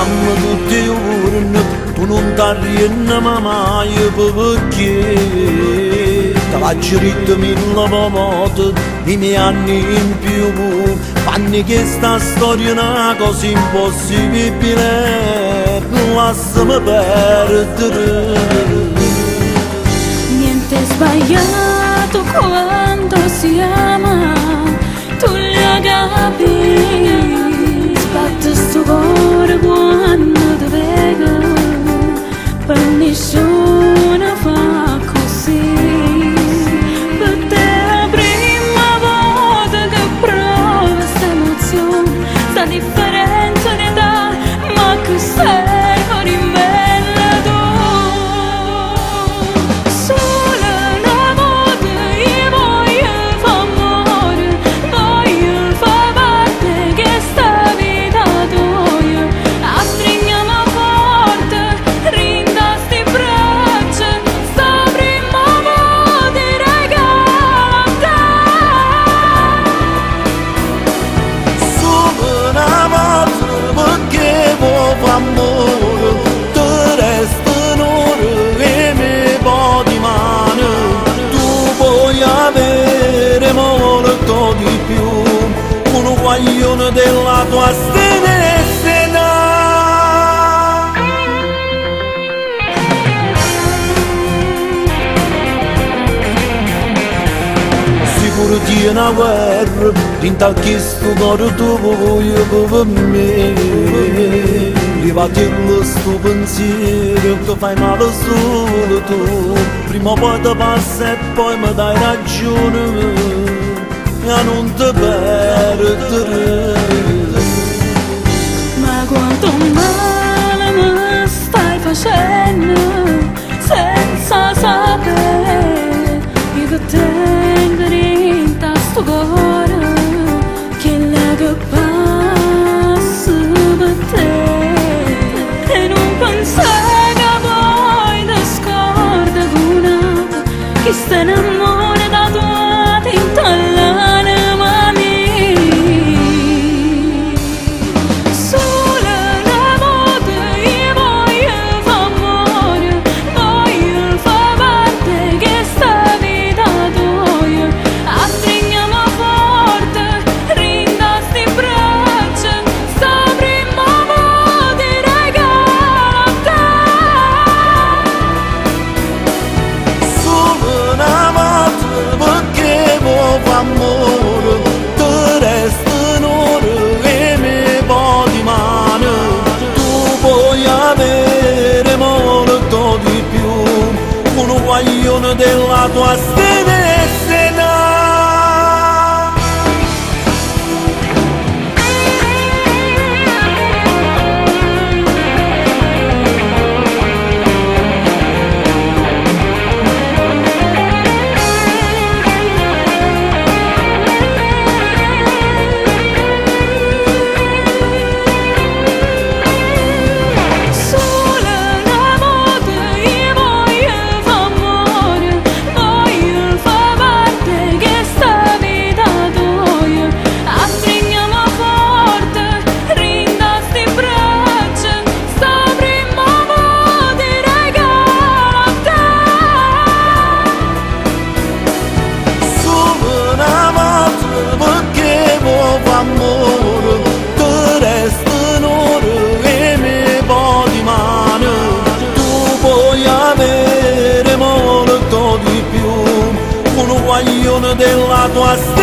Parlammo tutt' 'e juorne, tu nun t'arrienne ma maje pecché. Te l'aggio ditto mille vote, i miei anni in più fanno 'e chesta storia na cosa impossibile. Lassame perdere. Niente è sbagliato quando si ama, tu l'hai capito. Sbatte sto cuore quando ti vedo, per nessuno fa così. Per te è la prima volta che provo questa emozione, sta differenza di età, ma che serve dimmelo tu. Solo una volta io voglio fa ammore, voglio fa parte questa vita tua. Astrignami forte, rinda sti braccia, sta prima volta regalo a te. Solo una volta pecché vuò fa ammore, te resta n'ora e me po' dimane. Tu puoi avere molto di più, un guaglione della tua stessa età. Si pure tiene 'a guerra, dint' a chisto core tuoio per me. Levatillo sto pensiero che fai male solo tu. Prima o poi ti passa e poi mi dai ragione, a nun te perdere. Ma quanto male mi stai facendo senza sapere io che tengo dentro sto cuore quella che passa per te e non pensare che poi ti scorda con un'altra chi se innamora da tua tinta all'anima mia. Solo una volta io voglio fa ammore, voglio fa parte questa vita tua. Astrignami forte, rinda sti braccia, sta prima volta regalo a te. Solo una volta pecché vuò fa ammore, te resta n'ora e me po' dimane. Tu puoi avere molto di più, un guaglione della tua stessa età. Solo una volta io voglio fa ammore, voglio fa parte questa vita tua. Astrignami forte, rinda sti braccia, sta prima volta regalo a te. Solo una volta pecché vuò fa ammore, te resta n'ora e me po' dimane. Tu puoi avere molto di più, un guaglione della tua stessa.